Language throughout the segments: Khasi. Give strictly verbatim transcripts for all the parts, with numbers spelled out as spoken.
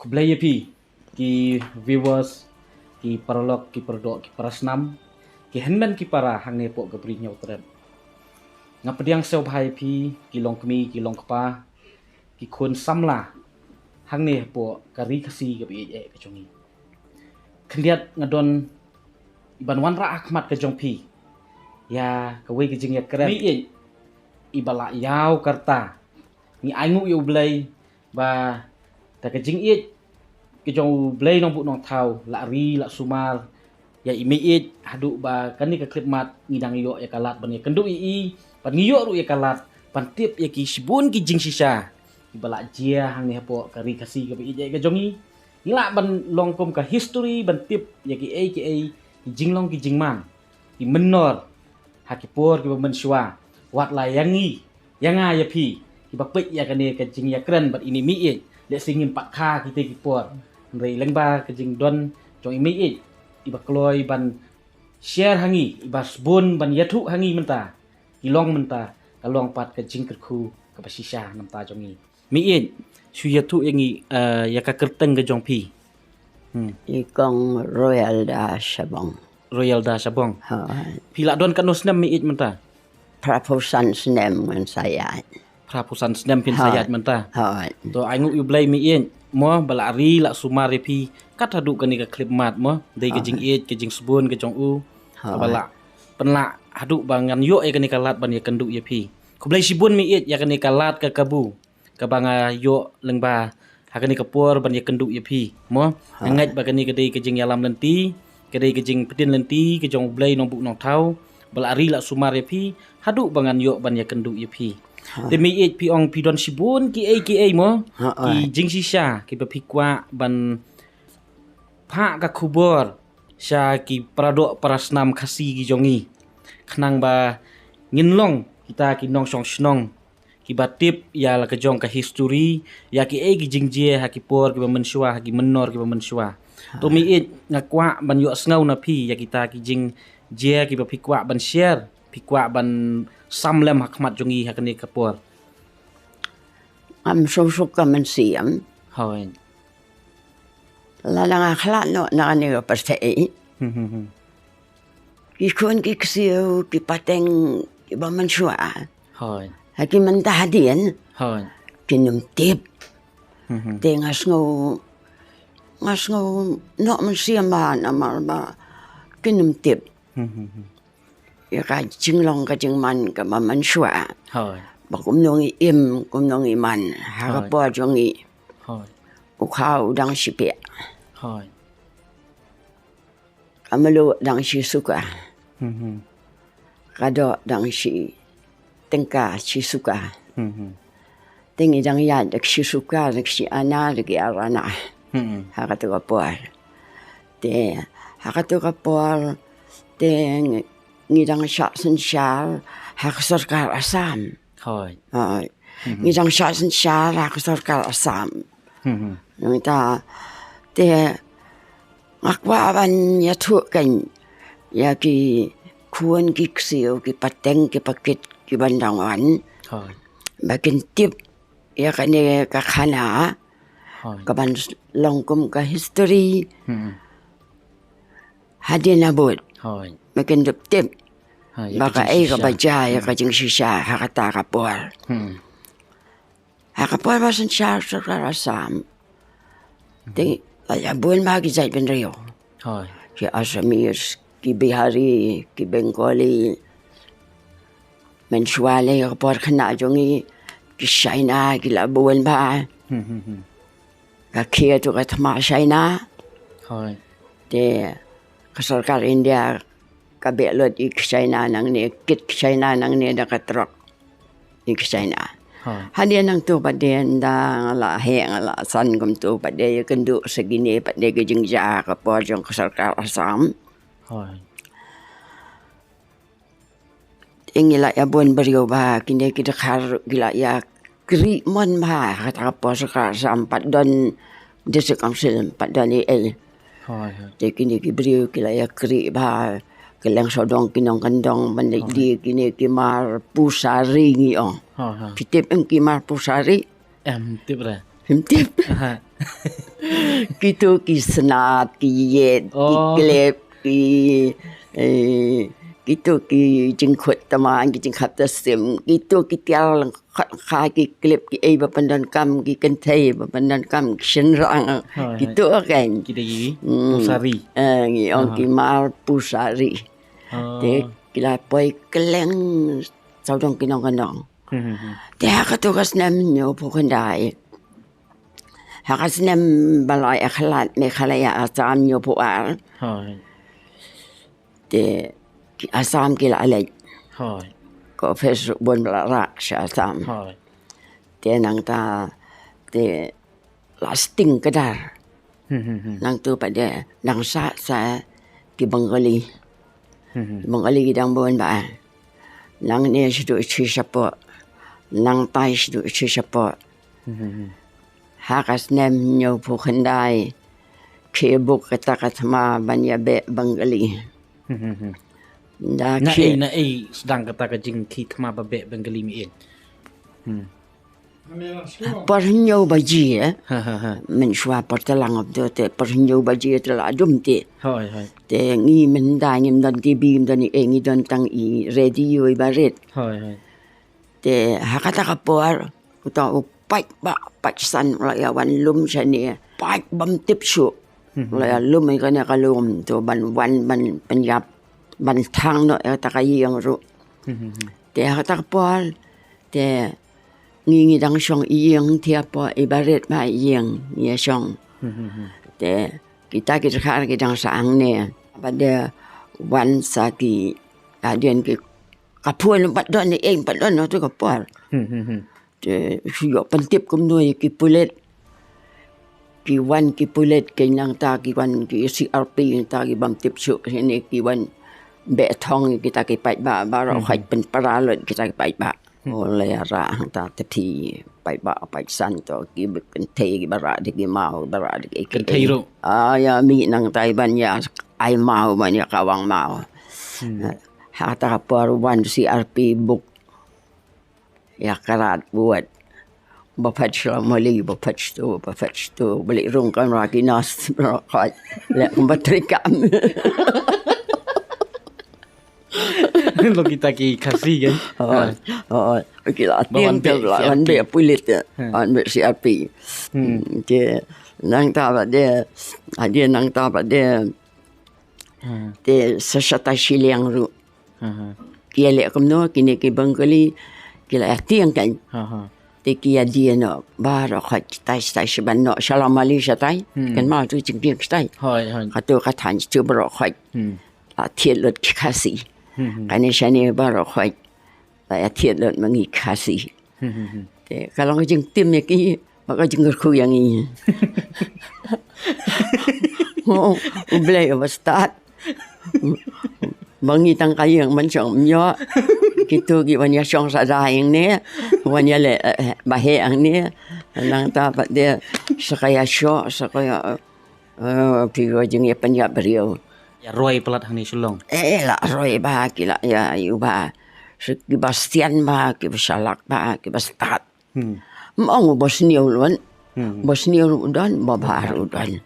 Khublei ïa phi ki viewers, ki paralok, ki paradoh, ki parasnam, ki hynmen ki para hangne hapoh ka Bri Hynñiewtrep. Nga pdiang sngewbha ïa phi ki longkmie, ki longkpa, ki khun samla hangne hapoh ka ri Khasi kaba ïeit eh ka jong ngi. Khyndiat nga don ban wanrah ha khmat ka jong phi ïa kawei ka jingïakren, meiieit iba la ïaw ka rta. Ngi ainguh ïa U Blei ba da ka jingïeit ka jong U Blei Nongbuh Nongthaw, la ri la sumar ïa i meiieit haduh ba kane ka khyllipmat ngi dang ïoh ïa ka lad ban ïakynduh ïa i, bad ngi ïoh ruh ïa ka lad ban tip ïa ki shibun ki jingshisha kiba la jia hangne hapoh ka ri Khasi kaba ïeit eh ka jong ngi. Ngi lah ban long kum ka history ban tip ïa kiei kiei ki jinglong ki jingman, ki mynnor ha ki por kiba mynshuwa. Wat la ïa ngi, ïa nga, ïa phi kiba peit ïa kane ka jingïakren bad ine i meiieit, lehse ngim pat kha kita ki por. Hynrei lyngba ka jingdon jong i meiieit iba kloi ban share ha ngi, iba sbun ban ïathuh ha ngi mynta, ki long mynta, ka long pat ka jingkyrkhu kaba shisha na ka bynta jong ngi. Meiieit, shu ïathuh ïa ngi, eh, ïa ka kyrteng ka jong phi. Hmm. I kong Royalda Shabong. Royalda Shabong. Hooid. Phi la don katno snem meiieit mynta? Phraphew san snem ngan sa ïaid. Phraphew san snem phin sa ïaid mynta. Hooid. To ainguh ïa U Blei meiieit mo ba la ri la sumar ïa phi kat haduh kane ka khyllipmat mo. Dei ka jingïeit, ka jingsbun ka jong u. Hooid. Ba la pynlah haduh ba ngan ïoh ïa kane ka lad ban ïakynduh ïa phi. Khublei shibun meiieit ïa kane ka lad ka kabu kaba nga ïoh lyngba ha kane ka por ban ïakynduh ïa phi mo. Nga ngeit ba kane ka dei ka jingïalam lynti, ka dei ka jingpyntip lynti ka jong U Blei Nongbuh Nongthaw ba la ri la sumar ïa phi haduh ba ngan ïoh ban ïakynduh ïa phi. Te meiieit, phi ong phi don shibun kiei kiei mo, ki jingshisha kiba phi kwah ban phah ka khubor sha ki paradoh parasnam Khasi ki jong ngi, khnang ba ngin long kita ki nongshong shnong kiba tip ïa la ka jong ka history, ïa kiei ki jingjia ha ki por kiba mynshuwa, ha ki mynnor kiba mynshuwa. To meiieit, nga kwah ban ïohsngew na phi ïa kita ki jingjia kiba phi kwah ban share, phi kwah ban sam lem ha khmat jong ngi ha kane ka por. Ngam suk suk ka mynsiem. Hooid. Lada nga khlad noh na kane ka pyrthei, ki khun ki ksiew ki pateng kiba mynshuwa, hooid, ha ki mynta hadien, hooid, kin ym tip. Te nga sngew, nga sngew noh mynsiem bha namar ba kin ym tip ïa ka jinglong ka jingman kaba mynshuwa. Hooid. Ba kumno ngi im, kumno ngi man ha ka por jong ngi. Hooid. U khaw u dang shi pek. Hooid. Ka mluh dang shi suka. Ka doh dang shi tyngka, shi suka. Te ngi dang ïaid da ka shi suka, da ka shi ana, da ki ar ana ha katu ka por. Te ha katu ka por te ngi, ngi dang shah synshar ha ka sorkar Assam. Hooid. Ngi dang shah synshar ha ka sorkar Assam. Nangta te nga kwah ban ïathuh kein ïa ki khun ki ksiew ki pateng ki pakit kiban dang wan, hooid, ba kin tip ïa kane ka khana, hooid, kaban long kum ka history hadien nabud. Hooid. Ba kin dup tip ba kaei kaba jia ïa ka jingshisha ha kata ka por. Ha ka por ba synshar sorkar Assam, te la ïa bun bha ki jaitbynriew. Hooid. Ki Assamese, ki Bihari, ki Bengali. Mynshuwa lei ka por khynnah jong ngi, ki China ki la bun bha. Ka khie to ka thma China. Hooid. Te ka sorkar India ka beh lut ïa ki China nangne, kit ki China nangne da ka trok ïa ki China. Hooid. Hadien nangto pat de ynda nga la heh nga la san kumto pat de ïakynduh sa kine pat de ki jingjia ka por jong ka sorkar Assam. Hooid. Te ngi la ïa bun briew bha, kine ki dkhar ki la ïa krieh mon bha, kata ka por sorkar Assam pat don district council, pat don ei ei. Hooid, hooid. Te kine ki briew ki la ïa krieh bha, ki leng sawdong ki nongkyndong ban leit die kine ki mar pusari ngi ong. Hooid, hooid. Phi tip em ki mar pusari? Em tip re. Phim tip. Hooid. Kito ki snat, ki yet, ki klep, ki, eh, kito ki jingkhot tymmen, ki jingkhap tasim, kito ki tiar lyngkot, ki klep, ki ei ba pyndonkam, ki kynthei ba pyndonkam, ki shynrang, kito kan. Ki dei ki pusari. Eh, ngi ong ki mar pusari. Te ki la poi kylleng sawdong ki nong ka nong. Te ha kato ka snem hynñiewphew khyndai, ha ka snem ba la ïakhlad Meghalaya Assam hynñiewphew ar. Te ki Assam ki la leit. Ka office ruh bun ba la rah sha Assam. Te nangta te la sting kdar. Nangtu pat de dang sah sa ki Bengali. Bengali ki dang bun ba. Nangne shu duh shu shapoh. Nangtai shu duh shu shapoh. Ha ka snem hynñiewphew khyndai, khie buk kata ka thma ban ïa beh Bengali. Da na khie ei, na ei sdang kata ka jingkhie thma ba beh Bengali, Miet? Por hynñiew baje, eh. Mynshuwa por te la ngop te, por hynñiew baje te la dum te. Te ngi mynta ngim don TV, ngim don ei, ngi don tang i radio iba rit. Te ha kata ka por, uta u paidbah paidsan u la ïa wan lum shane. Paid bym tip shuh. U la ïa lum ïa kane ka lum, to ban wan ban pynïap, ban thang noh ïa kata ka ïing ruh. Te ha kata ka por te ngi, ngi dang shong ïing, te hapoh iba rit ba ïing ngi ïa shong. Te kita ki dkhar ki dang sah hangne. Ba de wan sa ki, hadien ki ka phone pat don, ei pat don, tu ka por. Te shu ïoh pyntip kumno ïa ki pulit. Ki wan ki pulit, ki nangta ki wan ki CRP, nangta ki bym tip shuh shane, ki wan beh thong ïa kita ki paidbah, baroh khoit pynpra lut kita ki paidbah. U la ïa rah hangta te phi paidbah paidsan to, ki kynthei kiba rah da ki maw, ba rah da ki kynthei ruh. Ah, ïa mih nangta ban ïa ai maw, ban ïa kawang maw. Ha kata ka por wan CRP buk ïa ka rat buat. Ba phet sha la mali, ba phet sha tu, ba phet sha tu, ba leh rung kamra ki nurse, ba khoit leh kumba trei kam. Long kita ki Khasi kan? Oh, oh, ki la tieng te la wan beh pulit, wan beh CRP. Te nangta pat de, hadien nangta pat de, te sa shatai shiliang ruh. Ki ïa leh kumno kine ki Bengali, ki la ïa tieng kan. Te ki ïa die noh baroh khoit, shatai shatai, shaban noh sha la mali shatai. Kan ma tu jingtieng shatai. Kato ka thaiñ sha baroh khoit. La thied lut ki Khasi. Kane shane baroh khoit la ïa thied lut ma ngi Khasi. Te ka long ka jingtim ïa ki, ba ka jingkyrkhu ïa ngi. U Blei uba stad. Ba ngi tang ka ïing ban shong ym ïoh. Kito ki wan ïa shong sa da hangne, wan ïa leh, eh, ba heh hangne. Nangta pat de sa ka ïa shoh, sa ka ïa, eh, phi ka jingïapynïap briew. Ïa roi palat hangne Shillong. Eh, la roi ba, ki la ïa, ïa ba. Sa ki Bastian ba, ki ba shalak ba, ki ba stad. Ym ong u ba sniew lun. Ba sniew u don, ba bha u don.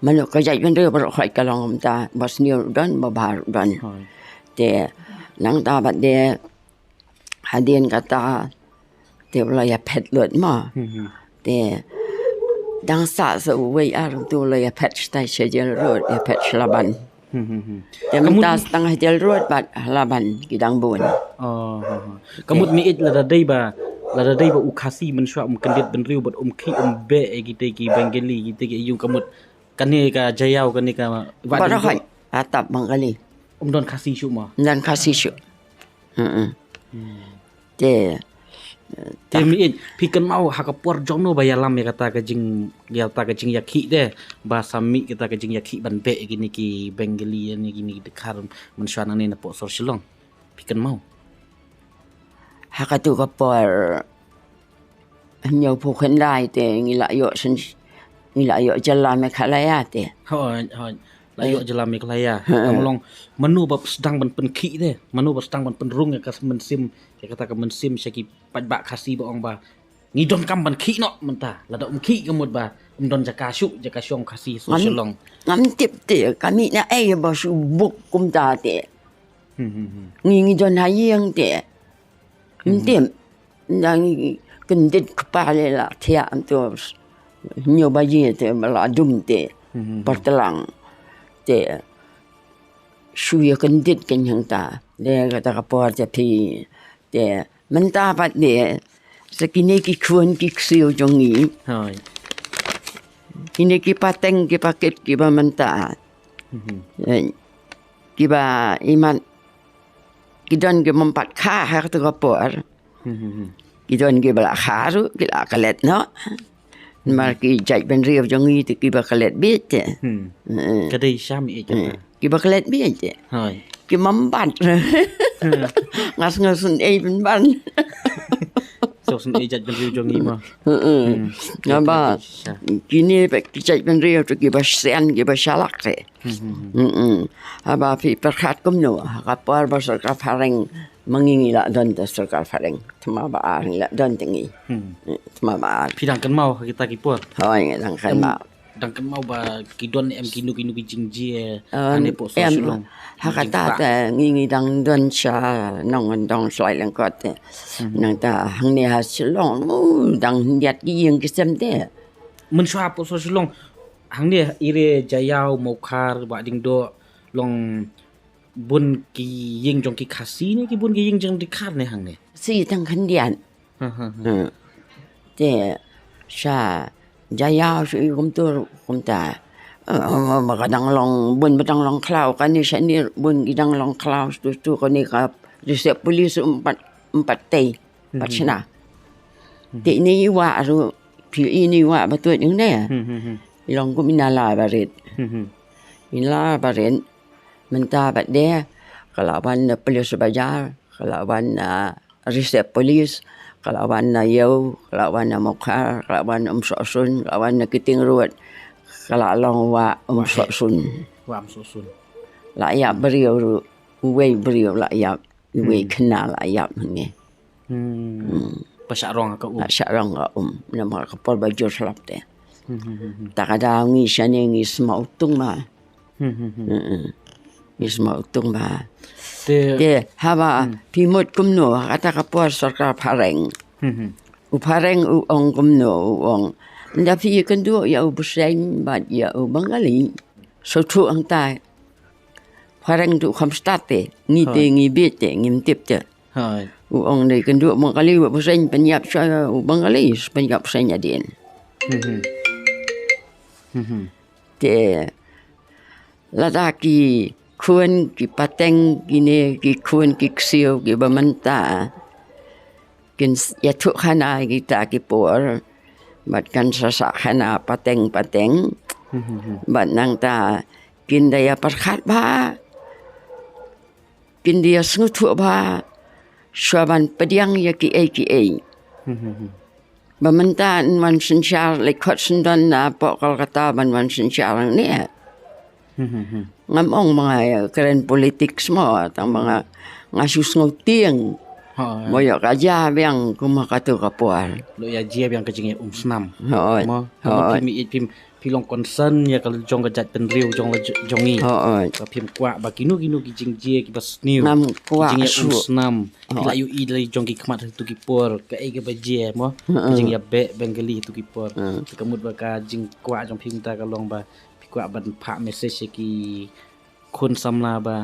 Mano ka jait bynriew baroh khoit ka long kumta, ba sniew u don, ba bha u don. Te nangta pat de hadien kata te u la ïa phet lut ma. Te dang sah sa uwei ar tu u la ïa phet shatai sha Jail Road, ïa phet sha Laban. Te mynta tang ha Jail Road bad ha Laban ki dang bun. Ka mut Miet, lada dei ba, lada dei ba u Khasi mynshuwa um kyndit bynriew bad um khih um beh ïa kitei ki Bengali, kitei ki ïing, ka mut kane ka Jaïaw, kane ka Wah Dum, baroh khoit la tap Bengali. Um don Khasi shuh ma? Um don Khasi shuh. Te, te Miet, phi kynmaw ha ka por jong no ba ïalam ïa kata ka jing, ïa kata ka jingïakhih te, ba sa mih kata ka jingïakhih ban beh ïa kine ki Bengali, ïa kine ki dkhar mynshuwa nangne na Pohsor Shillong? Phi kynmaw? Ha katu ka por hynñiewphew khyndai te ngi la ïoh shen, ngi la ïoh jylla Meghalaya te. Hooid, hooid. La ïoh jylla Meghalaya. Kam long mano ba sdang ban pynkhih te? Mano ba sdang ban pynrung ïa ka mynsiem, ïa kata ka mynsiem sha ki paidbah Khasi ba ong ba ngi donkam ban khih noh mynta. Lada um khih ka mut ba Ym don jaka shuh, jaka shong Khasi sha Shillong. Ngam tip te, ka mih na ei ba shu buk kumta te. Hmm, hmm, hmm. Ngi ngi don ha ïing te. Ngam tip. Nang kyndit kpa le la thiah am tu. Nyo ba ye te ba la dum te. Hmm, hmm, hmm. Par tlang. Te. Shu ïa kyndit kynjang ta. De kata ka por te phi. Te mynta pat de sa kine ki khun ki ksiew jong ngi. Hoi. Kine ki pateng ki pakit kiba mynta. Mhm. Eh, kiba imat ki don ki mympat kha ha kata ka por. Mhm. Ki don kiba la kha ruh ki la klet noh. Mar ki jait bynriew jong ngi te kiba klet bieit te. Hmm. Eh. Ka dei sham i kata. Eh. Kiba klet bieit te. Hoi. Ki mympat. Ngas ngas sun ei pynban. So sun ei jait bynriew jong ngi ma. Hmm. Nga ba. Kine ba ki jait bynriew tu kiba shen kiba shalak te. Hmm. Haba phi pyrkhat kumno. Ka por ba sorkar phareng. Ma ngi ngi la don te sorkar phareng. Thma ba ar ngi la don te ngi. Hmm. Thma ba ar. Phi dang kynmaw ha kita ki por. Hoi, ngi dang kynmaw. Dang kynmaw ba ki don em kino kino ki jingjia. Em, hane po so em, Shillong. Ha kata te ngi ngi dang don sha nong dong shlai lengkot te. Hmm. Nangta hangne ha Shillong. Uh, dang hyndiat ki ïing ki sem te. Mynshuwa po so Shillong. Hangne ire Jaïaw, Mawkhar, Bah Diengdoh, long bun ki ïing jong ki Khasi ne ki bun ki ïing jong ki Khar ne hangne. Si tang khyndiat. Ha, ha, ha. Hmm. Te sha Jaïaw shu i kumtur kumta. Eh, ma ka dang long bun ba dang long khlaw kane shane bun ki dang long khlaw tu tu kane ka reserve police um pat um pat tei. Pat shna. Te ine i wah ruh phi ine i wah ba tuid ine. Hmm, hmm, hmm. I long kum ina la barit. Hmm, hmm. Ina la barit. Mynta bad de, ka la wan na police bajar, ka la wan na reserve police, ka la wan na Ïew, ka la wan na Mawkhar, ka la wan na Umsohsun, ka la wan na Kiting Road, ka la long wah Umsohsun. Wah Umsohsun. La ïap briew ruh, uwei briew la ïap, uwei khynnah la ïap hangne. Hmm. Hmm. Ba shah rong ka um. Ba shah rong ka um. Namar ka por ba jur slap te. Hmm, hmm, hmm, hmm. Ta ka daw ngi shane ngi sma utung ma. Hmm, hmm, hmm. Hmm, hmm. Ngi sma utung ma. Te, te haba, hmm, phi mut kumno, kata ka por sorkar phareng. Hmm, hmm. U phareng u ong kumno, u ong. Nda phi kynduh ïa u Bseiñ bad ïa u Bengali. Sothu ang tai. Phareng tu kham start te, ngi te, hoi, ngi bieit te, ngim tip te. Hoi. U ong dei kynduh Bengali, u Bseiñ pynïap sha u Bengali, pynïap Bseiñ hadien. Mhm. Mhm. Te lada ki khun ki pateng kine ki khun ki ksiew kiba mynta kin s-, ïathuh khana kita ki por bad kan sa sah khana pateng pateng. Mhm. Bad nangta kin da ïa pyrkhat bha. Kin da ïa sngewthuh bha. Shuwa ban pdiang ïa kiei kiei. Mhm. Ba mynta yn wan synshar leit khot syndon na poh Kolkata ban wan synshar ne. Mhm. Ngam ong ba nga ïa kren politics mo, tang ba nga, nga shu sngewtieng. Ha, ya. Mo ïoh ka jia biang kumba katu ka por. Lo ïa jia biang ka jingïa um snam. Hooid. Mo, hooid. Phi mi, phi, phi long concern ïa ka jong ka jaitbynriew jong la j-, jong ngi. Hooid. Ba phim kwah ba kino kino ki jingjia kiba sniew. Ngam kwah. Ki jingïa um snam. Hooid. Phi la ïohi da la jong ki khmat ha tu ki por. Kaei kaba jia mo. Hooid. Ki jingïa beh Bengali ha tu ki por. Hooid. Te ka mut ba ka jingkwah jong phi mynta ka long ba phi kwah ban phah message ïa ki khun samla ba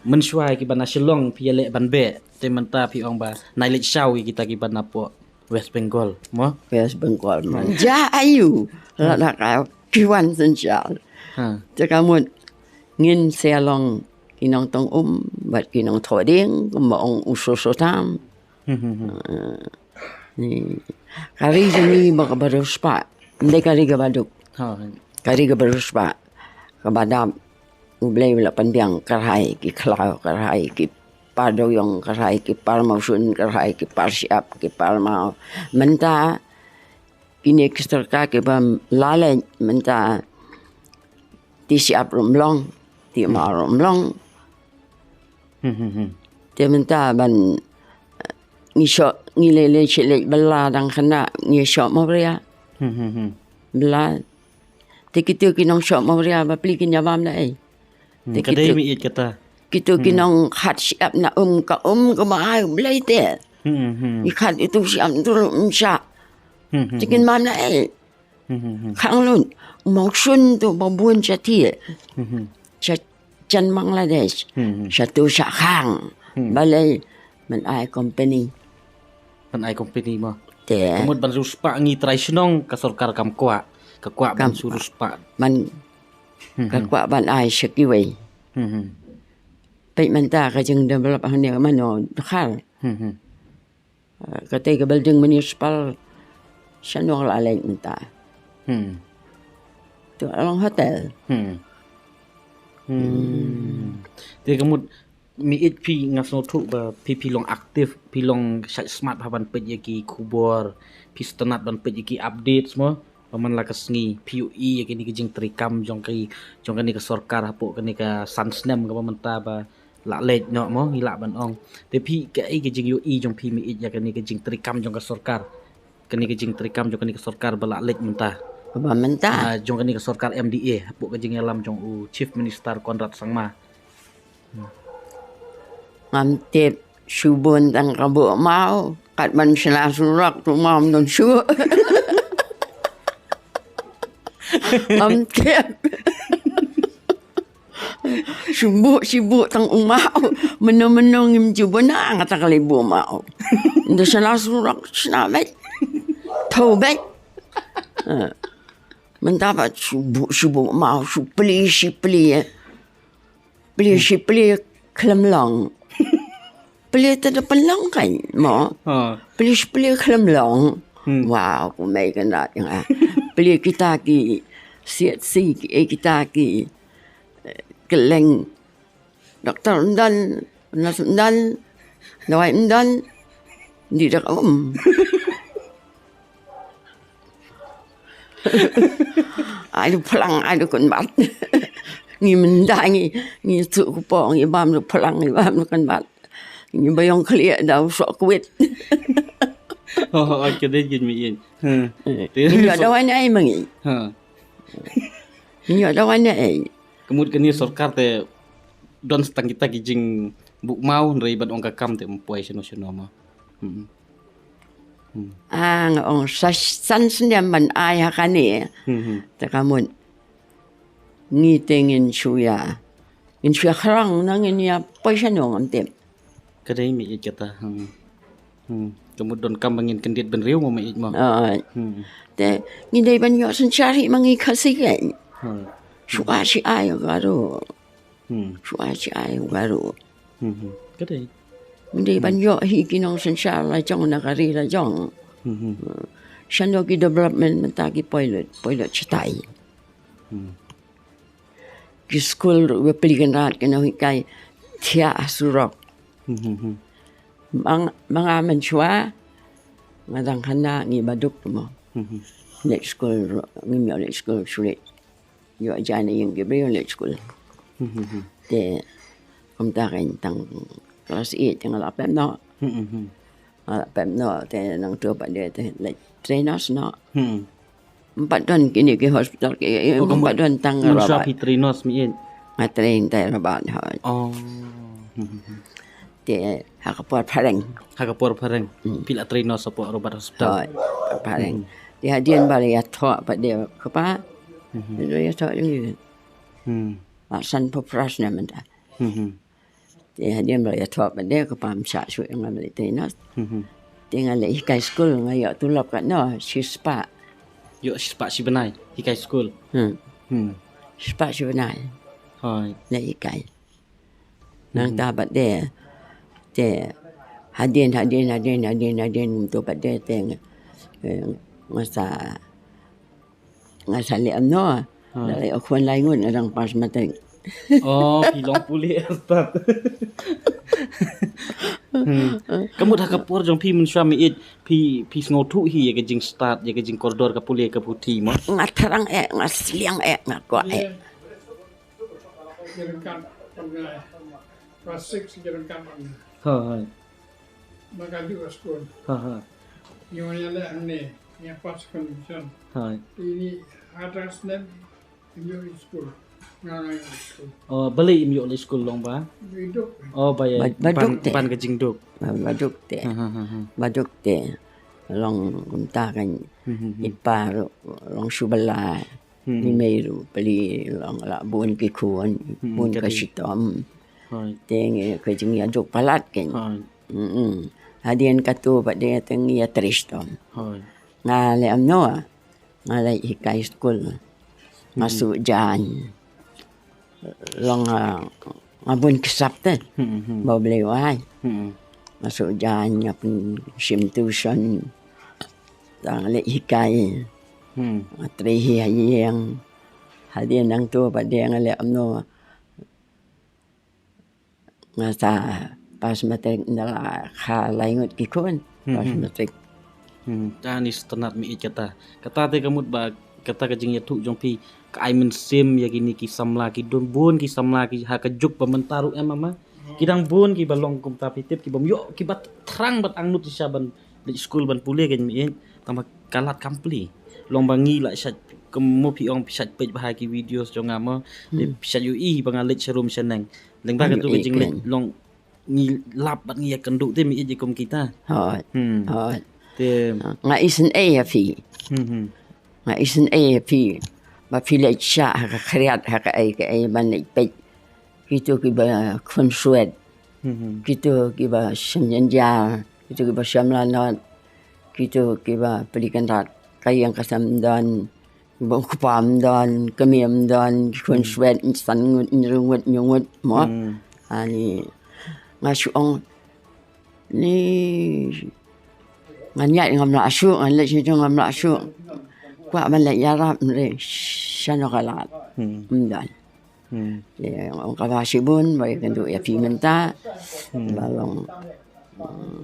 mynshuwa ïa kiba na Shillong phi ïaleh ban beh, te mynta phi ong ba nai leit shaw ïa kita kiba na poh West Bengal mo. West Bengal mo. Hmm. Ja ayu. Hmm. Lada ka ki wan synshar. Ha. Te ka mut ngin sa long ki nongtong um bad ki nongthoh dieng kumba ong u Soso Tam. Hmm, hmm, hmm. Eh, ni ka ri jong ngi ba kaba riewspah. Ndei ka ri kaba duk. Ha. Ka ri kaba riewspah. Kaba dap U Blei u la pynbiang kyrhai ki khlaw, kyrhai ki par dewiong, kyrhai ki par mawshun, kyrhai ki par shyiap, ki par maw. Mynta kine ki sorkar kiba la leit mynta ti shyiap ruh ym long, ti maw ruh ym long. Hmm, hmm, hmm. Te mynta ban, eh, ngi shoh, ngi lei lei shu leit bylla dang khynnah, ngi shoh mawria. Hmm, hmm, hmm. Bla. Te kito ki nong shoh mawria ba pli kin ïa bam na ei. Hmm, te ka dei kito, mi ïeit kata. Kito ki nong khat shyiap na um, ka um ka ma ai Blei te. Hmm, hmm. Ki khat itu shyiap tu um sha. Hmm, hmm, te kin bam na ei. Hmm, hmm, hmm. Khang lut, mong shun tu ba bun sha ti. Hmm, hmm. Sha jan Bangladesh. Hmm, hmm. Sha tu sha khang. Hmm. Balei man ai company. Man ai company mo. Te. Ka mut ban riewspah ngi trai shnong ka sorkar kam kwah. Ka kwah ban shu riewspah. Man, hmm, ka kwah ban ai sha kiwei. Hmm, hmm. Peit mynta ka jingdevelop hangne mano dkhar. Hmm, hmm. Ah, kata ka building municipal shano la leit mynta. Hmm. Tu long hotel. Hmm. Hmm. Te ka mut mi ïeit phi nga sngewthuh ba phi phi long active, phi long shait smat ha ban peit ïa ki khubor, phi sngewtynnat ban peit ïa ki updates mo. Ba man la ka sngi phi ïohi ïa kane ka jingtreikam jong ka, jong kane ka sorkar hapoh kane ka san snem kaba mynta ba la leit noh mo, ngi lah ban ong. Te phi kaei ka jingïohi jong phi mi ïeit ïa kane ka jingtreikam jong ka sorkar. Kane ka jingtreikam jong kane ka sorkar ba la leit mynta. Kaba mynta. Ah, jong kane ka sorkar M D A hapoh ka jingïalam jong u Chief Minister Conrad Sangma. Ngam tip, shu bun tang ka buh maw, kat ban shna surok tu maw ym don shuh. Ngam tip. Shu buh, shu buh tang u maw, mynno mynno ngim ju bun nga ta ka lei buh maw. Nda shna surok, shna beit. Thaw beit. Eh. Mynta pat shu buh, shu buh maw, shu plie, shu plie. Plie shi plie khlem long. Plie te da pynlong kai mo. Ha. Plie shi plie khlem long. Hmm. Wow, kumei kynrad nga. Plie kita ki siat si ki, eh, kita ki, eh, kylleng. Doktor ym don, nurse ym don, dawai ym don. Di dak um. Ai du phlang, ai du kynbat. Ngi mynta ngi, ngi tu kpoh, ngi bam du phlang, ngi bam du kynbat. Ngi ba ïong khlieh da u soh kwit. Oh, oh, ka dei jin mi ïeit. Ha. Eh, te ngi ïoh dawai ne ei ma ngi. Ha. Ngi ïoh dawai ne ei. Ka mut kane sorkar te don sa tang kita ki jingbuh maw, hynrei ban ong ka kam te ym poi shano shano mo. Hmm. Hmm. Ah, nga ong sa san snem ban ai ha kane. Hmm, hmm. Te ka mut ngi te ngin shu ïa, ngin shu ïa khrong na ngin ïa poi shano ngam tip. Ka dei mi ïeit kata. Hmm. Hmm. Ka mut donkam ba ngin kyndit bynriew mo mi ïeit mo. Ai. Hmm. Te ngi dei ban ïoh synshar hi ma ngi Khasi keiñ. Hmm. Shu ai shi ai Garo. Hmm. Shu ai shi ai Garo. Hmm, hmm. Ka dei. Ngi dei ban ïoh hi ki nongsynshar la jong na ka ri la jong. Hmm, hmm. Shano ki development mynta ki poi lut, poi lut shatai. Hmm. Ki skul ruh ba pli kynrad ki nonghikai thiah ha surok. Hmm, hmm, hmm. Ma nga, ma nga mynshuwa nga dang khynnah ngi baduk mo. Hmm, hmm. Leit skul ruh, ngim ïoh leit skul shuh leit. Ïoh jan ïing ki briew leit skul. Hmm, hmm, hmm. Te kumta keiñ tang klas eight te nga la pep noh. Hmm, hmm, hmm. Nga la pep noh te nangtu pat de te leit trei nurse noh. Hmm. Ym pat don kine ki hospital ki, oh, ym pat don tang Rabat. Phi trei nurse mi ïeit? Nga trei tang Rabat, hooid. Oh. Hmm, hmm, hmm. Te ha ka por phareng. Ha ka por phareng. Hmm. Phi la trei nurse hapoh Rabat Hospital. Hooid, phareng. Hmm. Te hadien ba la ïathoh pat de kpa. Hmm. Te la ïathoh jong ngi. Hmm. Ba san phew phra snem mynta. Hmm, hmm. Te hadien ba la ïathoh pat de kpa ym shah shuh ïa nga ban leit trei nurse. Hmm, hmm. Te nga leit hikai skul, nga ïoh tulop katno, shispah. Ïoh shispah shi bnai hikai skul. Hmm. Hmm. Shispah shi bnai. Hooid. Leit hikai. Nangta pat de te hadien, hadien, hadien, hadien, hadien kumto pat de te nga, eh, nga sa, nga sa leh kumno. Ha. Da leh u khun lai ngut nga dang pass matric. Oh, phi long pule stad. Hmm. Ka mut ha ka por jong phi mynshuwa mi ïeit, phi, phi sngewthuh hi ïa ka jingstad, ïa ka jingkordor ka pule ka puthi mo? Nga thrang eh, nga sliang eh, nga kwah eh. Ki ryngkat bad nga, class six ki ryngkat bad nga. Ha, ha. Ba ka ju ka skul. Ha, ha. Ngi wan ïaleh hangne. Ïa pass condition. Hai. Ini ada snem ïoh skul. Nga ïoh skul. Oh, balei ym ïoh leit skul long ba? Biduk. Oh, ba ïa. Ba, ba ban, duk te. Ban ka jingduk. Ba, ba duk te. Ha, ha, ha, ha. Ba duk te. Long kumta kan. Hmm, hmm, hmm. I pa ruh long shu bylla. Hmm. Ni mei ruh peli long la bun ki khun, hmm, bun ka shitom. Hai. Te ngi ka jingïaduk palat kan. Hai. Hmm, hmm. Hadien katu pat de te ngi ïatrei shitom. Hai. Nga leh amno. Nga leit hikai skul. Nga, hmm, shu jan. Long, ah, nga bun ki sap te. Hmm, hmm. Ba U Blei u ai. Hmm. Nga shu jan, nga pynshim tuition. Tang leit hikai. Hmm. Nga trei hi ha ïing. Hadien nangtu pat de nga leh amno. Nga sa pass matric, nda la kha lai ngut ki khun. Hmm, pass, hmm, matric. Hmm, ta ni sngewtynnat mi ïeit kata. Kata te ka mut ba kata ka jingïathuh jong phi ka ai mynsiem ïa kine ki samla, ki don bun ki samla ki ha ka juk ba mynta ruh em mama. Ki dang bun kiba long kumta phi tip, kibym ïoh, kiba thrang bad angnud shisha ban leit skul ban pule kan mi ïeit. Tang ba ka lad kam plie. Long ba ngi la shait, kum mo phi ong phi shait peit bha ki videos jong nga mo. Hmm. Phi shait ïohi ba nga leit sharum shaneng. Lyngba katu ka jingleit long ngi lap bad ngi ïakynduh te mi ïeit kum kita. Hooid. Hmm. Hooid. Te nga isynei ïa phi. Hmm, hmm. Nga isynei ïa phi. Ba phi leit shah ha ka khriat ha kaei kaei ban leit peit. Kito kiba khun swet. Hmm, hmm. Kito kiba shem jynjar. Kito kiba shem lanot. Kito kiba peli kynrad. Ka ïing ka sem don. Ba u kpa ym don, kmie ym don, ki khun swet, san ngut, hynriew ngut, hynñiew ngut, mo. Hmm. Ani, nga shu ong, ni, ngan ïaid ngam lah shuh, ngan leit shajrong ngam lah shuh. Kwah ban leit ïarap, hynrei shano ka lad. Hmm. Ym don. Hmm. Te ong kaba shibun ba ïakynduh ïa phi mynta. Hmm. Ba long, hmm,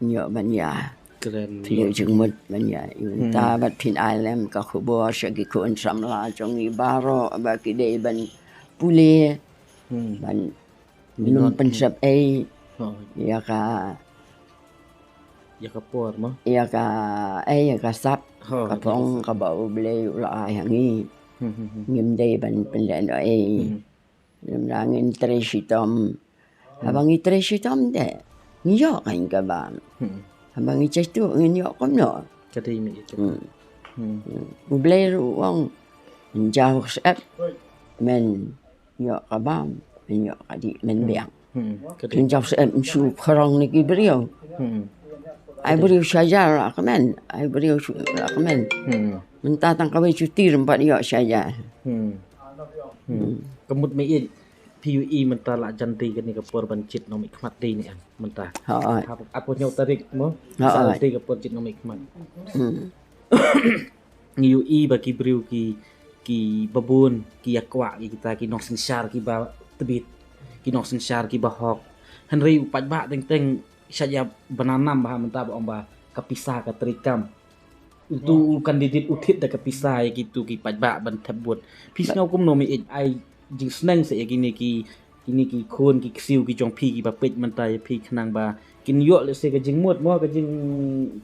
ïoh ban ïa. Kren. Phi ïoh jingmut ban ïa. Hmm. Mynta bad phin ai lem ka khubor sha ki khun samla jong ngi baroh ba ki dei ban pule. Hmm. Ban nym pynsep ei. Oh. Ïa ka Ïa ka por mo. Ïa ka, eh, ïa ka sap. Ho, ka phong kaba U Blei u la ai ha ngi. Hmm, hmm, hmm. Ngim dei ban pynlehnohei. Hmm. Ngim dang ngin trei shitom. Hmm. Haba ngi trei shitom te ngi ïoh kan kaba. Hmm. Haba ngi jaituh ngin ïoh kumno. Ka dei mi ïa ka. Hmm. Hmm. Hmm. U Blei ruh u ong, "Jaw sep men ïoh ka bam, men ïoh ka dih, men biang." Hmm. Ka dei. Kin jaw sep shu khrong ni ki briew. Hmm. Ai briew sha jar la kmen, ai briew shu la kmen. Hmm. Mynta tang kawei shu tir ym pat ïoh sha jar. Hmm. Hmm. Ka mut me i phi ïohi mynta la jan dei kane ka por ban jied nongmihkhmat dei ne em mynta. Ha, ai. Hapoh hynñiew tarik mo. Ha, ai. Sa dei ka por jied nongmihkhmat. Hmm. Ngi ïohi ba ki briew ki, kiba bun ki ïa kwah ïa kita ki nongsynshar kiba tbit, ki nongsynshar kiba hok. Hynrei u paidbah teng teng shait ïa ba nam nam bha mynta ba ong ba ka pisa ka treikam. Utu u candidate u thied da ka pisa ïa kitu ki paidbah ban thep vote. Phi sngew kumno me i ai jingsneng sa ïa kine ki, kine ki khun ki ksiew ki jong phi kiba peit mynta ïa phi khnang ba kin ïoh lehse ka jingmut mo, ka jing,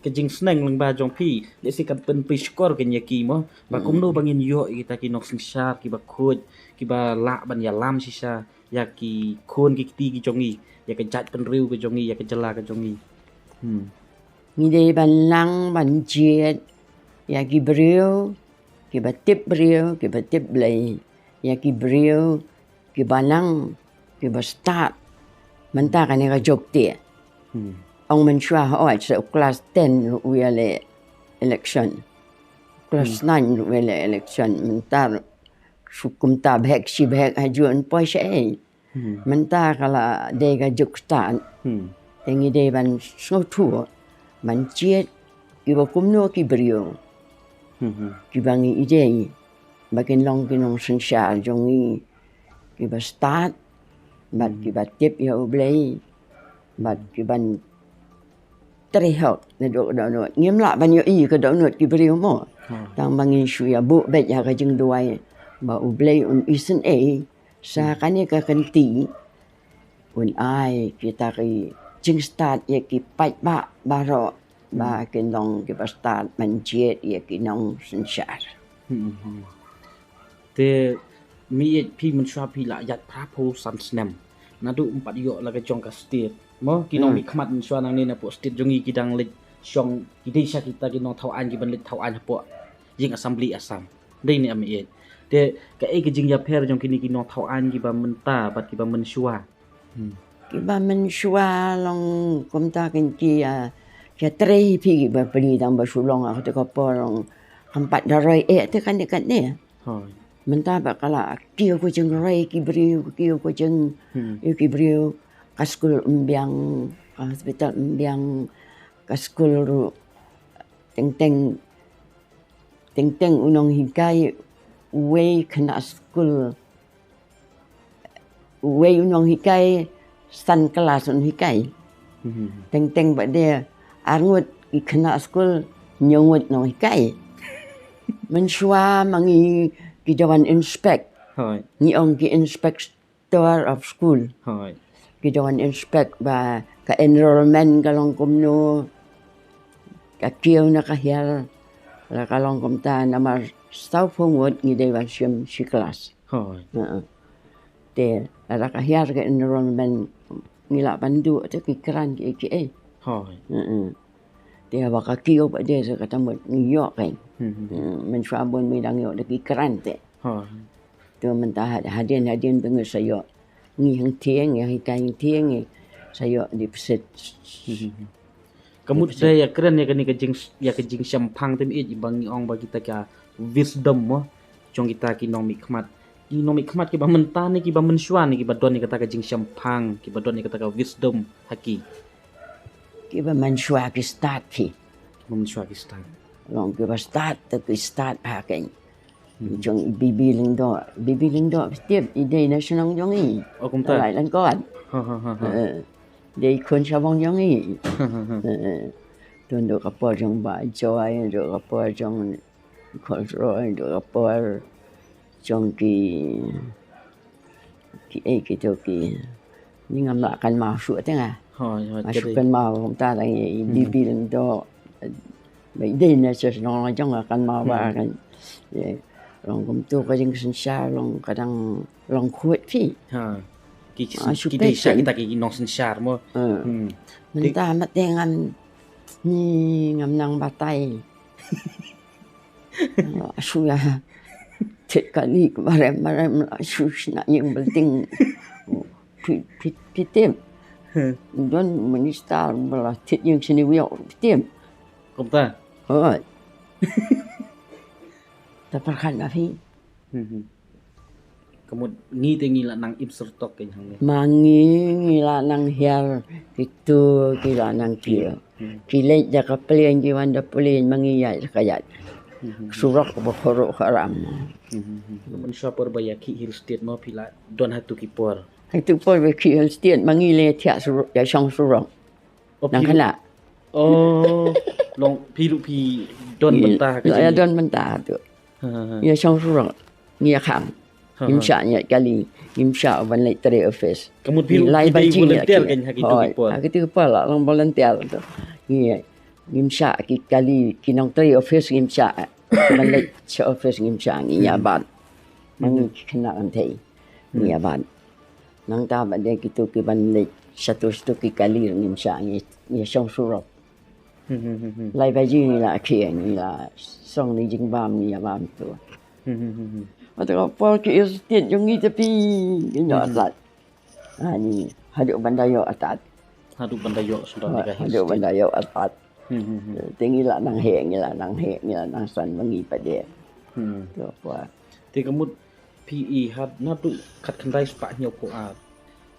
ka jingsneng lyngba jong phi, lehse kan pynpoi shkor kan ïa ki mo. Ba kumno ba ngin ïoh ïa kita ki nongsynshar kiba khuid, kiba lah ban ïalam shisha ïa ki khun ki kti ki jong ngi, ïa ka jaitbynriew ka jong ngi, ïa ka jylla ka jong ngi. Hmm. Ngi dei ban nang ban jied ïa ki briew kiba tip briew, kiba tip Blei, ïa ki briew kiba nang, kiba stad. Mynta kane ka juk te. Hmm. Ong mynshuwa hooid sa u klas ten ruh u ïaleh election. Klas nine ruh u ïaleh election. Mynta ruh shu kumta bhek shi bhek ha jun poi shaei. Hmm. Mynta ka la dei ka juk stad. Hmm. Te ngi dei ban sngewthuh ban jied kiba kumno ki briew. Hmm, hmm. Kiba ngi i dei ba kin long ki nongsynshar jong ngi kiba stad bad kiba tip ïa U Blei bad kiban trei hok naduh ka dohnud. Ngim lah ban ïohi ka dohnud ki briew mo. Hmm. Tang ba ngin shu ïa buh beit ïa ka jingduwai ba U Blei un isynei sa kane ka kynti, un ai kita ki jingstad ïa ki paidbah baroh ba kin long kiba stad mynjur ïa ki nongsynshar. Hmm, hmm. Te mynta phi mynshuwa phi la ïaid phra phew san snem. Naduh ym pat ïoh la ka jong ka state. Mo ki nongmihkhmat mynshuwa nangne na pdeng state jong ngi ki dang leit shong, ki dei sha kita ki nongthaw aiñ kiban leit thaw aiñ hapoh ïing assembly Assam. Dei ne em ïa. Te kaei ka jingïapher jong kine ki nongthaw aiñ kiba mynta bad kiba mynshuwa? Hmm. Kiba mynshuwa long kumta kin ki ïa, ïa trei phi kiba pli dang ba shu long ha kata ka por long kam pat da roi eh te kane kane. Hooid. Mynta ba ka la kiew ka jingroi ki briew, kiew ka jing, hmm, ïa ki briew, ka skul ym biang, ka hospital ym biang, ka skul ruh teng teng, teng teng u nonghikai uwei khynnah skul, uwei u nonghikai san klas un hikai. Mhm. Teng teng ba dei ar ngut ki khynnah skul, hynñiew ngut nonghikai. Mynshuwa ma ngi ki da wan inspect. Hooid. Ngi ong ki inspector of school. Hooid. Ki da wan inspect ba ka enrollment ka long kumno, ka kiew na ka hiar, la ka long kumta, namar sawphew ngut ngi dei ban shim shi klas. Hooid. Te lada ka hiar ka enrollment ngi lah ban duh te ki kren kiei kiei. Hooid. Te ba ka kiew ba dei sa kata mut ngi ïoh kein. Hmm. Mynshuwa bun mi dang ïoh da ki kren te. Hooid. Te mynta had-, hadien hadien ba ngi sa ïoh, ngi hangthieng, ngi hikai hangthieng, ngi sa ïoh deficit. Hmm. Ka mut da ïa kren ïa kane ka jing, ïa ka jingshemphang te mynta ba ngi ong ba kita ka wisdom mo jong kita ki nongmihkhmat. Ki nongmihkhmat kiba mynta ne kiba mynshuwa ne kiba don ïa kata ka jingshemphang, kiba don ïa kata ka wisdom ha ki? Kiba mynshuwa ki stad phi. Kiba mynshuwa ki stad. Long kiba stad te ki stad ha kein. Hmm. Jong i Bibi Lyngdoh, Bibi Lyngdoh phi tip, i dei na shnong jong i. Oh, kumta. Lai Lyngkot. Ha, ha, ha, ha. Eh, dei khun shabong jong i. Ha, ha, ha. Eh, tu ndu ka por jong Bah Joy, ndu ka por jong Kholroy, ndu ka por jong ki, ki, eh, kito ki. Ni ngam lah kynmaw shuh te nga. Hooid, hooid. Nga shu kynmaw kumta tang i Bibi Lyngdoh. Ba i dei na shnong la jong nga kynmaw ba kan. Long kumto ka jingsynshar long ka dang long khuid phi. Ha. Ki, ki dei sha kita ki nongsynshar mo. Hmm. Mynta ma te ngam, ni ngam nang batai. Shu ïa thied kali ka barem barem la shu shna ïing building. Phi, phi, phi tip. Hmm. Don minister ba la thied ïing shini wiok phi tip. Kumta. Hooid. Ta pyrkhat ma phi. Hmm. Ka mut ngi te ngi la nang im syrtok kein hangne. Ma ngi ngi la nang hiar, kito ki la nang kiew. Hmm. Ki leit da ka plane, ki wan da plane, ma ngi ïaid da ka ïaid. Hmm. Surok ba khuruh kharam. Hmm. Mynshuwa por ba ïa ki Hill State mo phi la don hato ki por? Hato por ba ki Hill State ma ngi la thiah surok, ïa shong surok. Oh, nang khynnah. Oh, long phi ruh phi don bynta ha ka jingim. Ïa don bynta tu. Ha, ha, ha. Ïa shong surok. Ngi ïa khang. Ha, ha. Ngim shah ïaid kali. Ngim shah ban leit trei office. Ka mut phi ruh phi dei volunteer kein ha kito ki por. Ha kito ki por la long volunteer tu. Ngi, ngim shah ki kali ki nongtrei office ngim shah. Ban leit sha office ngim shah, ngi ïa bat. Ma ngi ki khynnah kynthei. Ngi ïa bat. Nangta ba dei kito kiban leit shato shato ki kali ngim shah, ngi, ngi shong surok. Hmm, hmm, hmm, hmm. Lai baje ngi la khie, ngi la shong ni jingbam, ngi ïa bam tu. Hmm, hmm, hmm, hmm. Hato ka por ki Hill State jong ngi te phi, ngi ïa tat. Ani, haduh ban da ïoh atat. Haduh ban da ïoh shuh. Haduh ban da ïoh atat. Hmm, hmm, hmm. Te ngi la nang heh, ngi la nang heh, ngi la nang san ma ngi pat de. Hmm. Tu apa. Te ka mut phi i hat naduh khatkhyndai spah hynñiewphew ar.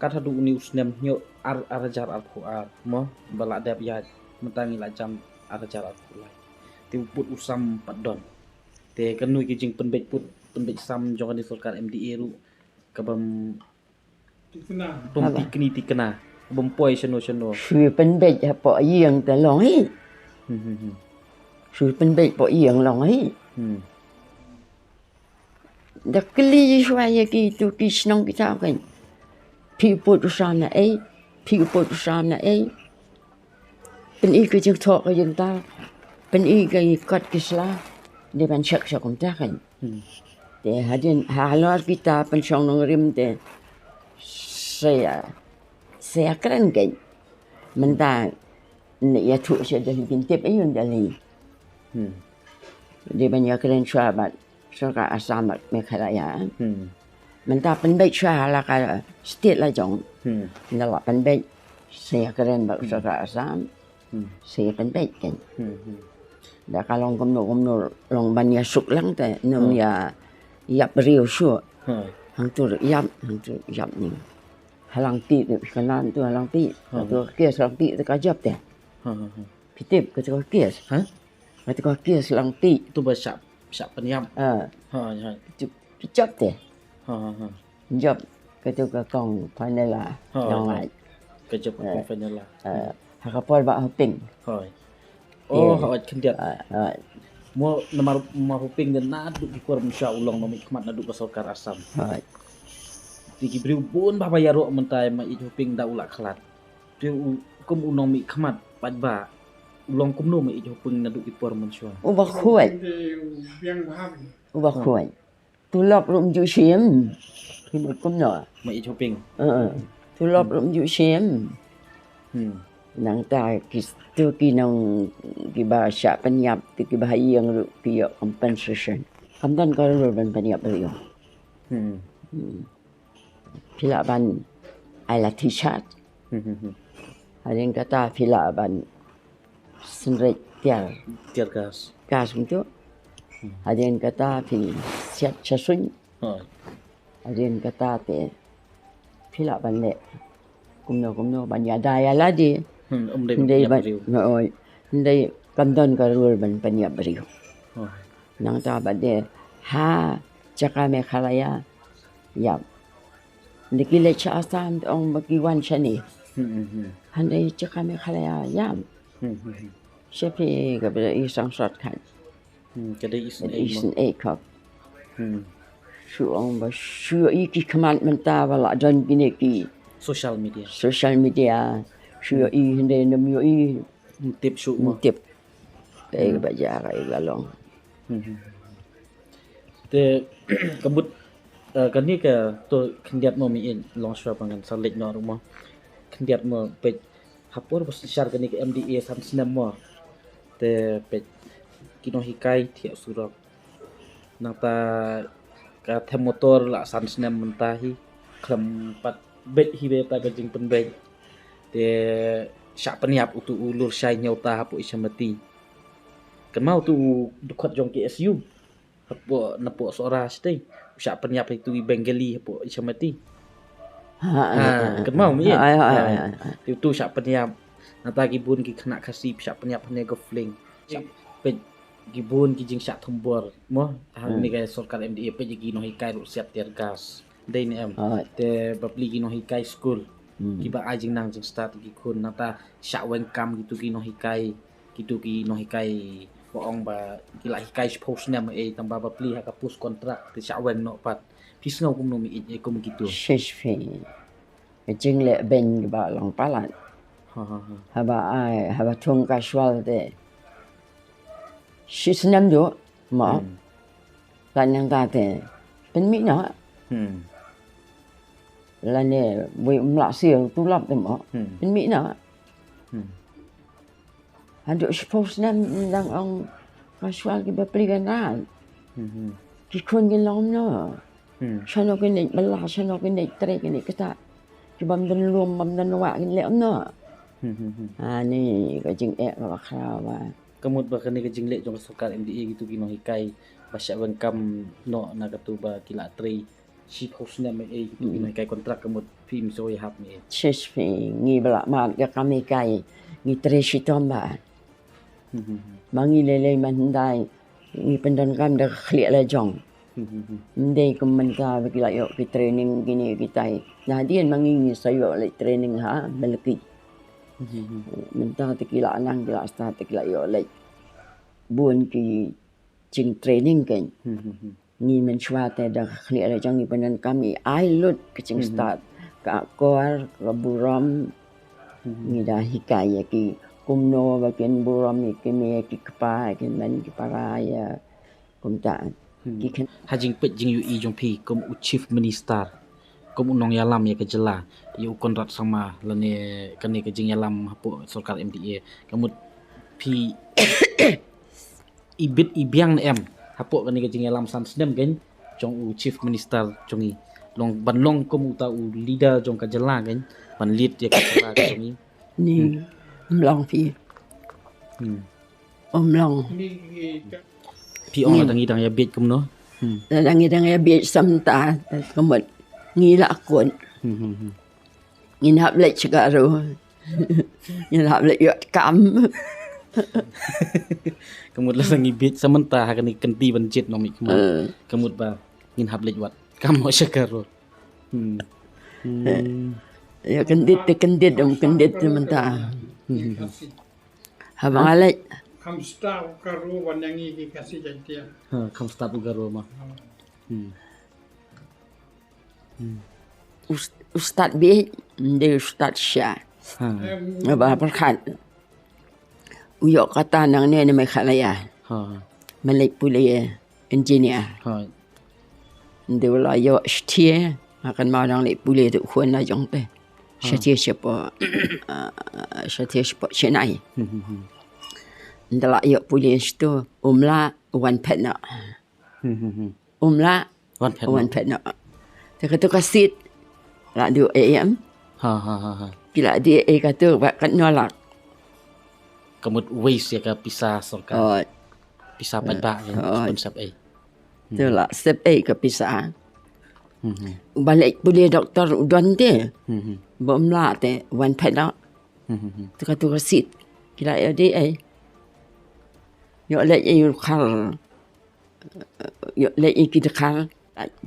Kat haduh une u snem hynñiew ar, ar hajar arphew ar mo ba la dep ïaid, mynta ngi la jan ar hajar arphew lai. Te u pud u sam pat don. Te kano ki jingpynbeit pud, pynbeit sam jong kane sorkar M D A ruh kabym pom tikni tikna, bym poi shano shano. Shu pynbeit hapoh ïing te long hi. Hmm, hmm, hmm. Shu pynbeit hapoh ïing long hi. Hmm. Da kylli shuwa ïa kito ki shnong kita kein. Phi pud u sam na ei, phi pud u sam na ei. pyni ka jingthoh ka jingtar, pyni ka kot ki sla, dei ban shak shak kumta kan. Hmm. Te hadien halor kita pynshong nongrim te sa ïa, sa ïa kren kan. Mynta ne ïathuh sha Delhi, kin tip aïu Delhi. Hmm. Dei ban ïa kren shuwa bad sorkar Assam bad Meghalaya. Hmm. Mynta pynbeit shuwa ha la ka state la jong. Hmm. Ynda la pynbeit sa ïa kren bad sorkar Assam. Hmm. Sa ïa pynbeit kan. Hmm, hmm. Da ka long kumno kumno long ban ïa suk lang te nym ïa ïap briew shuh. Hmm. Hangtu ïap, hangtu ïap ni. Ha Langpih te ka nan tu ha Langpih. Hmm. Hangtu ka case Langpih te ka jop te. Hmm, hmm, hmm. Phi tip kata ka case. Ha? Kata ka case Langpih. Tu ba shah, shah pynïap. Ah. Ha, ha. Tu phi jop te. Ha, ha, ha. Jop kata ka kong Fanela. Ha, ha. Nongai. Ka jop ka kong Fanela. Ah, ha ka por Bah Hoping. Ha. Oh, ha, khyndiat. Ah, ah. Mo namar Bah Hoping dei naduh ki por mynshuwa u long nongmihkhmat naduh ka sorkar Assam. Ha. Te ki briew bun bah ba ïaroh mynta Bah Hoping da u la khlad. Te u kum u nongmihkhmat paidbah u long kumno Bah Hoping naduh ki por mynshuwa. Uba khuid. Uba khuid. Tulop ruh ym ju shim. Ki mut kumno. Bah Hoping. Eh, eh. Tulop ruh ym ju shim. Hmm. Nangta kitu ki nong kiba shah pynïap te kiba ha ïing ruh ki ïoh compensation. Kam don ka rule ban pynïap briew. Hmm. Hmm. Phi lah ban ai lathi shad. Hmm, hmm, hmm. Hadien kata phi lah ban synreit tear. Tear gas. Gas kumtu. Hmm. Hadien kata phi siat sha suiñ. Ha. Hadien kata te phi lah ban leh kumno kumno ban ïada ïa lade. Hmm, ym dei ban pynïap briew. Hynrei, hooid. Hynrei kam don ka rule ban pynïap briew. Ha. Nangta ba dei ha jaka Meghalaya ïap. Nda ki leit sha Assam te ong ba ki wan shane. Hmm, hmm, hmm. Hynrei jaka Meghalaya ïap. Hmm, hmm, hmm. Sha phi kaba dei i sangsot kan. Hmm, ka dei i snei mo. I snei khop. Hmm. Shu ong ba shu ïohi ki khmat mynta ba la don kine ki social media. Social media. Shu ïohi hynrei nym ïohi. Nym tip shuh mo. Nym tip. Kaei kaba jia kaei ka long. Hmm, hmm. Te ka mut, eh, kane ka to khyndiat mo Meiñ, long shuwa ba ngan sa leit noh ruh mo. Khyndiat mo peit ha por ba synshar kane ka M D A san snem mo. Te peit ki nonghikai thiah surok. Nangta ka them motor la san snem mynta hi. Khlem pat beit hi beit ta ka jingpynbeit. Te shah pynïap utu u Lurshai Hynñiewta hapoh Ichamati. Kynmaw utu u dkhot jong K S U. Hapoh, napoh Sohra shatei. U shah pynïap ïa utu i Bengali hapoh Ichamati. Ha, ha, ha, ha, kynmaw mo ïa. Ha, ha, ha, ha, ha. Te utu shah pynïap. Nangta ki bun ki khynnah Khasi shah pynïap hane Gofling. Shah peit ki bun ki jingshah thombor. Mo, hangne ka sorkar M D A peit ki nonghikai ruh siat tear gas. Dei ne em. Te bapli ki nonghikai skul. Hmm. Kiba ai jingnang jingstad ki khun nangta shah weng kam kitu ki nonghikai, kitu ki nonghikai ba ong ba ki la hikai shiphew snem ei tang ba bapli ha ka post contract te shah weng noh pat. Phi sngew kumno Meiñ kum kitu? Shish phi. Ka jingleh beiñ kaba long palat. Ha, ha, ha. Haba ai, haba thung ka shwal te. Shi snem duh mo. Hmm. Tang nangta te pynmih noh. Hmm. Lane wei um lah siew tulop te mo. Hmm. Pynmih noh. Hmm. Haduh shiphew snem dang ong ka shwal kiba pli kynrad. Hmm, hmm. Ki khun kin long noh. Hmm. Shano kin leit bylla, shano kin leit trei, kin leit ktah. Ki bym don lum, bym don wah kin leh noh. Hmm, hmm, hmm. Ha, ni ka jingeh kaba khraw ba. Ka mut ba kane ka jingleh jong ka sorkar M D A kitu ki nonghikai ba shah weng kam noh na katu ba ki la trei shiphew snem ei kitu ki nonghikai kontrak ka mut phi ym sngewhap ne. Shish phi, ngi ba la mad ka kam hikai ngi trei shitom ba. Hmm, hmm, hmm. Ma ngi lei lei man hyndai ngi pyndonkam da ka khlieh la jong. Hmm, hmm, hmm. Ym dei kum mynta ba ki la ïoh ki training kine kitai. Nadien ma ngi ngi sa ïoh leit training ha Melekeok. Hmm, hmm, hmm. Mynta te ki la nang ki la stad te ki la ïoh leit. Bun ki jingtraining kein. Hmm, hmm, hmm. Ngi mynshuwa te da ka khlieh la jong ngi pyndonkam ngi ai lut ka jingstad, ka akor, ka burom. Hmm. Ngi da hikai ïa ki kumno ba kin burom ïa ki mei ki kpa, kin mane ki para ïa kumta. Hmm. Ki khynnah. Ha jingpeit jingïohi jong phi kum u Chief Minister, kum u nongïalam ïa ka jylla, ïa u Conrad Sangma lane kane ka jingïalam hapoh sorkar M D A, ka mut phi i bit i biang ne em hapoh kane ka jingïalam san snem kan jong u Chief Minister jong i, long ban long kum uta u leader jong ka jylla kan, ban lead ïa ka jylla jong i? Ni, ym long phi. Hmm. Ym long. Phi ong la dang i dang ïa bieit kumno? Hmm. La dang i dang ïa bieit sa mynta, ka mut ngi la kut. Hmm, hmm, hmm. Ngin hap leit sha Garo. Ngin hap leit ïoh kam. Ka mut la dang i bieit sa mynta ha kane ka kynti ban jied nongmihkhmat. Eh. Ka mut ba ngin hap leit wad kam mo sha Garo. Hmm. Hmm. Ïa kyndit te kyndit, ym kyndit te mynta. Hmm. Haba nga leit. Kham stad u Garo ban ïa ngi ki Khasi Jaiñtia. Ha, kham stad u Garo ma. Hmm. Hmm. U s-, u stad bieit, ym dei u stad sha. Ha. Em, nga ba pyrkhat. U ïoh kata nangne na Meghalaya. Ha. Ban leit pule engineer. Ha. Ynda u la ïoh shathie, nga kynmaw dang leit pule tu khun la jong te. Ha. Shathie shapoh, ah, shathie shapoh Chennai. Hmm, hmm, hmm. Ynda la ïoh pule shatu, um lah, wan phet noh. Hmm, hmm, hmm. Um lah, wan phet noh. Wan phet noh. Te katu ka seat, la duh ei em. Ha, ha, ha, ha. Ki la duh ei katu, ba katno lak. Ka mut waste ïa ka pisa sorkar. Oh. Pisa paidbah, eh, oh, sponsor ei. Hmm. Tu la sep ei ka pisa. Hmm, hmm. Ba leit pule doktor u don te. Hmm, hmm. Ba um lah te, wan phet noh. Hmm, hmm, hmm. Tu katu ka seat. Ki la ïoh duh ei. Ïoh leit ei u khar. Ïoh leit ïa ki dkhar,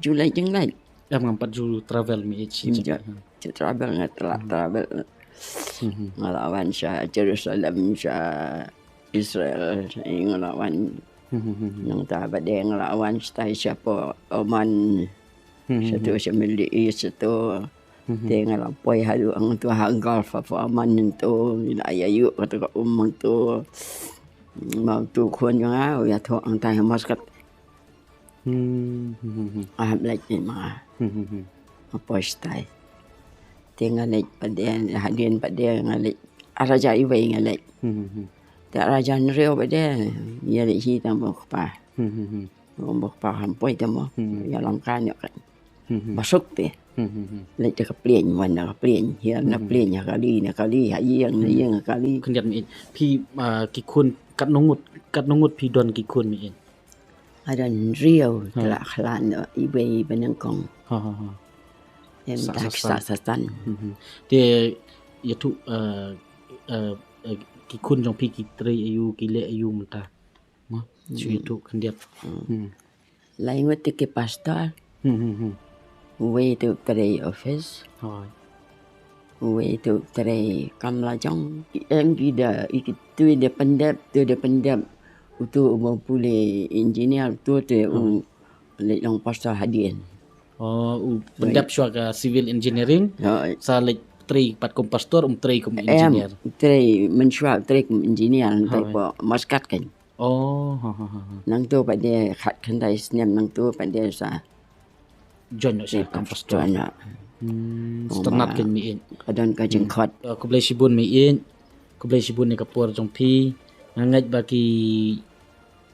ju leit jingïaleit. Em, ngam pat ju travel mi ïeit shi. Ju, ju travel, nga la travel. Mhm. Nga la wan sha Jerusalem, sha Israel, nga la wan. Mhm. Nangta pat de nga la wan shatai shapoh Oman. Mhm. Shatu sha Middle East shatu. Mhm. Te nga la poi haduh hangtu ha Gulf of Oman nangtu, ngi la ïaid katu ka um hangtu. Ma utu u khun jong nga u ïathuh hangtai ha Muscat. Hmm, hmm, hmm, hmm. Nga hap leit ne ma nga. Hmm, hmm, hmm. Nga poi shatai. Te nga leit pat de, hadien pat de nga leit. Ar hajar iwei nga leit. Hmm, hmm, hmm. Te ar hajar hynriew pat de, ïa leit hi tang bad u kpa. Hmm, hmm, hmm. Bad u kpa, kham poi te mo. Hmm. Ïalam ka ñiuh ka. Hmm, hmm. Ba suk te. Hmm, hmm, hmm. Leit da ka plane, wan da ka plane, hiar na plane, ha kali, na kali, ha ïing, na ïing, ha kali. Khyndiat mei ïeit. Phi, ah, ki khun, katno ngut, katno ngut phi don ki khun mei ïeit? Nga don hynriew, ha. Te la khlad noh iwei ba nyngkong. Ha, ha, ha. Em, sa, ta sa, ki sa, sa, sa tan. Hmm, hmm. Te ïathuh, ah, ah, ah, ki khun jong phi ki trei aïu, ki leh aïu mynta? Mo, shu ïathuh khyndiat. Hmm. Hmm. Lai ngut te ki pastor. Hmm, hmm, hmm. Uwei te u trei office. Hooid. Uwei te u trei kam la jong. Ki em ki da, i ki tu i da pyndep, tu i da pyndep. Utu u ba pule engineer, utu te u leit long pastor hadien. Oh, u pyndep shuwa ka civil engineering. Hooid. Sa leit trei pat kum pastor, um trei kum engineer. Em, trei mynshuwa, trei kum engineer, trei po Muscat kan. Oh, ha, ha, ha, ha. Nangtu pat de khat khyndai snem nangtu pat de sa join noh sha kam pastor. Join noh. Hmm, sngewtynnat kein mei ïeit. Ka don ka jingkhot. Hmm. Uh, khublei shibun mei ïeit. Khublei shibun ïa ka por jong phi. Nga ngeit ba ki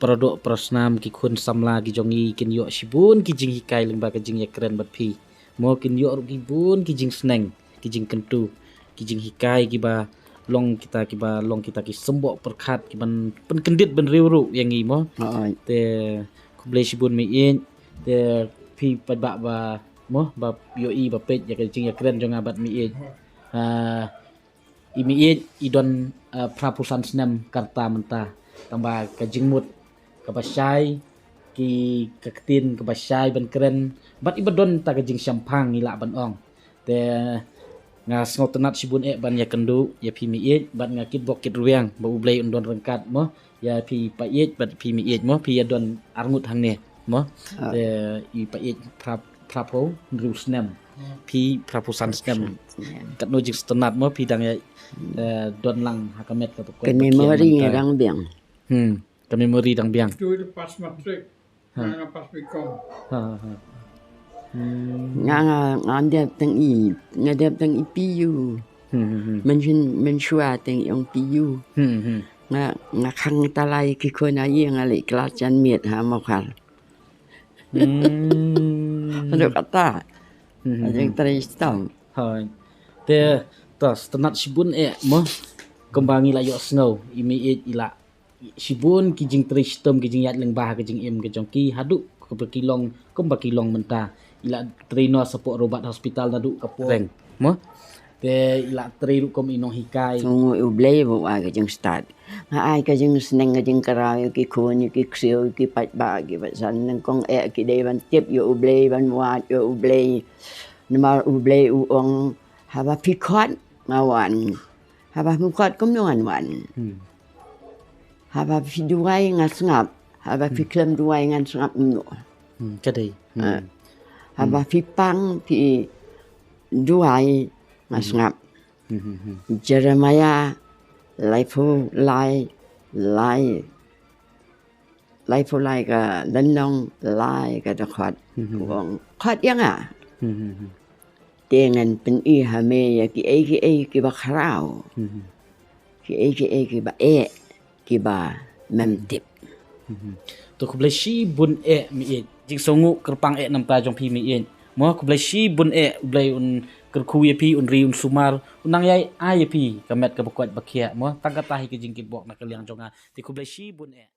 para doh para snam, ki khun samla ki jong ngi kin ïoh shibun ki jinghikai lyngba ka jingïakren bad phi. Mo, kin ïoh ruh ki bun ki jingsneng, ki jingkyntu, ki jinghikai kiba long kita, kiba long kita ki symboh pyrkhat, kiban pynkyndit bynriew ruh ïa ngi mo. Hooid. Te khublei shibun mei ïeit. Te phi paidbah ba mo, ba ïohi ba peit ïa ka jingïakren jong nga bad mei ïeit. Ah, i mei ïeit i don, eh, phra phew san snem ka rta mynta. Tangba ka jingmut kaba shai, ki, ka ktien kaba shai ban kren, bad iba don ta ka jingshemphang ngi lah ban ong. Te nga sngewtynnat shibun eh ban ïakynduh ïa phi mei ïeit, bad nga kitbok kitrwiang ba U Blei un don ryngkat mo ïa phi pa ïeit bad phi mei ïeit mo, phi ïa don arngut hangne mo. Ah. Te i pa ïeit phra Phraphew hynriew snem. Phi phraphew san snem. Katno jingsngewtynnat mo phi dang ïa, eh, don lang ha ka met ka ba koit. Ka memory nga dang biang. Hmm. Ka memory dang biang. Tu the pass matric. Ha. Nga pass B Com. Ha, ha, ha. Hmm. Nga, nga, nga dep tang i, nga dep tang i P U. Hmm, hmm, hmm. Mynshuwa tang i ong P U. Hmm, hmm. Nga, nga khang talai ki khun ai nga leh klas jan miet ha Mawkhar. Hmm. Haduh katta. Hmm, hmm, hmm. Jingtrei shitom. Hooid. Te, to, sngewtynnat shibun eh, mo. Kumba ngi la ïohsngew, i mei ïeit i la shibun ki jingtrei shitom ki jingïaid lyngba ha ka jingim ka jong ki haduh kaba ki long kumba ki long mynta. I la trei noh shapoh Robert Hospital naduh ka por. Reng. Mo? Te i la trei ruh kum i nonghikai. Sngewnguh ïa U Blei ba u ai ka jingstad. Nga ai ka jingsneng ka jingkraw ïa ki khun ïa ki ksiew ïa ki paidbah ki ba san nyngkong eh ki dei ban tip ïa U Blei ban wad ïa U Blei. Namar U Blei u ong haba phi khot nga wan. Haba phi khot kumno ngan wan. Hmm. Haba phi duwai nga sngap. Haba phi khlem duwai ngan sngap kumno. Hmm, ka dei. Hmm. Ah. Haba phi pang phi duwai nga sngap. Hmm, hmm, hmm. Jeremiah laiphew lai, lai, laiphew lai ka lynnong, lai ka dkhot. Hmm, hmm. U ong khot ïa nga. Hmm, hmm, hmm. Te ngan pyni ha me ïa kiei kiei kiba khraw. Hmm. Kiei kiei kiba eh, kiba mem tip. Hmm. To khublei shibun eh mei ïeit. Jingsngewnguh kyrpang eh namar jong phi mei ïeit. Mo khublei shibun eh U Blei un kyrkhu ïa phi un ri un sumar. Un nang ïai ai ïa phi ka met kaba koit ba khiah. Mo tang kata hi ka jingkitbok na ka liang jong nga. Te khublei shibun eh.